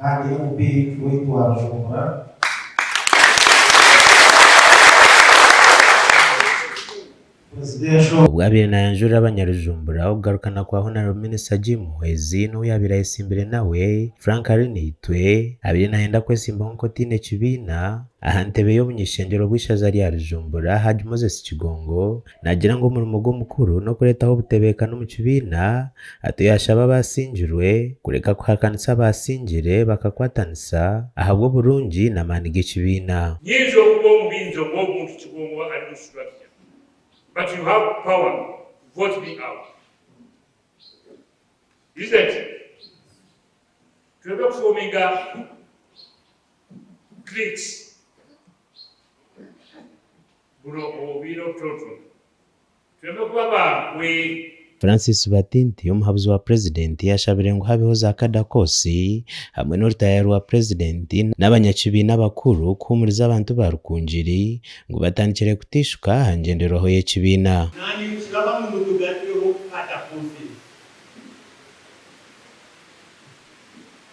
Kandi MP waitu wa Rujumbura. Presidential. Obu abaire nayanjurira abanyarujumbura okugarukana kwa Hon. Minisita Jim Muhwezi n'ou yaabaire ayesimbire nawe, Frank Arinaitwe, abaire nayenda kwesimbaho nk'otaine kibiina aha ntebe y'obuny'ishengyero bw'eishaza rya Rujumbura, Hajj Moses Kigongo, naagira ngu omurimo gwe omukuru n'okureetaho obutebeekane omu kibiina, atyo yaashaba abaasingirwe kureka kuhakanisa abaasingire bakakwatanisa ahabw'oburungi n'amaani g'ekibiina. Nyinza okuba omubinza obw'omuntu Kigongo ari mu structure but you have power to vote me out isn't it? Tuleme kuforminga cliques buno obubiina obutonotono. Tuleme kuba ba nkwe. Francis Batinti, omuhabuzi wa Purezidenti ashabire ngu habeho za kada koosi hamwe n'orutaaya rwa Purezidenti n'abanyakibiina abakuru kuhuumuriza abantu ba Rukungiri ngu batandikire kuteishuka aha ngyenderwaho y'ekibiina. Naanye nikiraba ngu mutugarureho kada koosi ezi.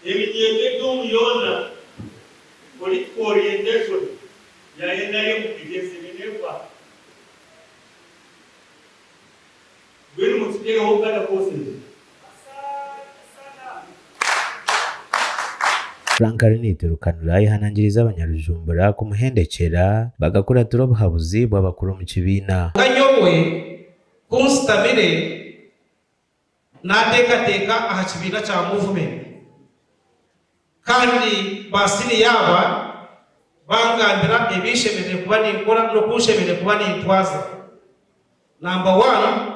Eminyeeto egi omu yoona political orientation ya nrm egyenzire nefa. Mbwenu mututeereho kada koosi egi. Frank Arinaitwe Rukanura ayehanangiriize abanyarujumbura kumuhendekyera bakakuratira obuhabuzi bw'abakuru omu kibiina. Kwonka nyowe ku nsitamire naateekateeka aha kibiina kya Movement kandi ba siniya aba bangambira ebi nshemereire kuba ninkora n'oku nshemereire kuba nintwaza. Namba wani,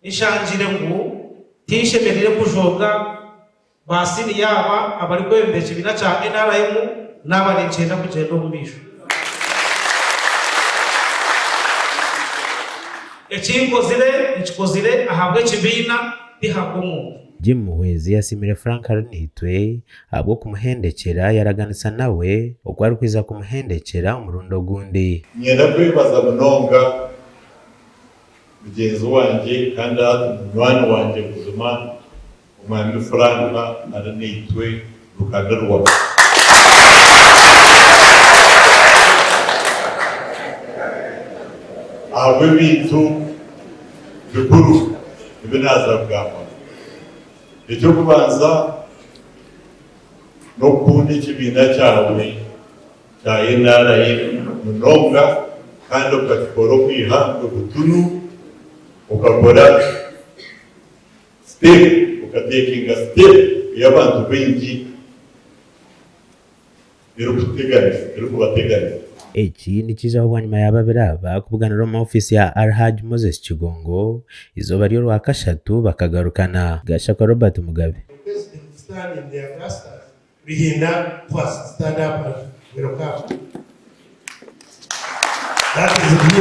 nshangire ngu tinshemereire kujooga ba siniya aba abarikwebembera ekibiina kya nrm naaba ninkyenda kugyenda omu maisho. Eki nkozire nkikozire ahabw'ekibiina ti habw'omuntu. Jim Muhwezi yasiimire Frank Arinaitwe ahabw'okumuhendekyera yaraganisa nawe oku arikwija kumuhendekyera omurundi ogundi. Niinyenda kwebaza munonga mugyenzi wangye kandi hati munywani wangye buzima Omwami Frank Arinaitwe Rukanirwa. Ahabw'ebintu bikuru ebi naaza kugamba. Eky'okubanza n'okukunda ekibiina kyawe kya NRM munonga kandi okakikora okwiha obutunu, okakora step, okatekinga step ei abantu baingi erikuteganisa, erikubateganisa. Eki nikiijaho bwanyima ya babiri aba kubuganira omu ofiisi ya Alhaj Moses Kigongo eizooba ry'orwakashatu bakagarukana. Gashakwa Robert Mugabe. President stand in their clusters Ruhinda first stand up and welcome that is.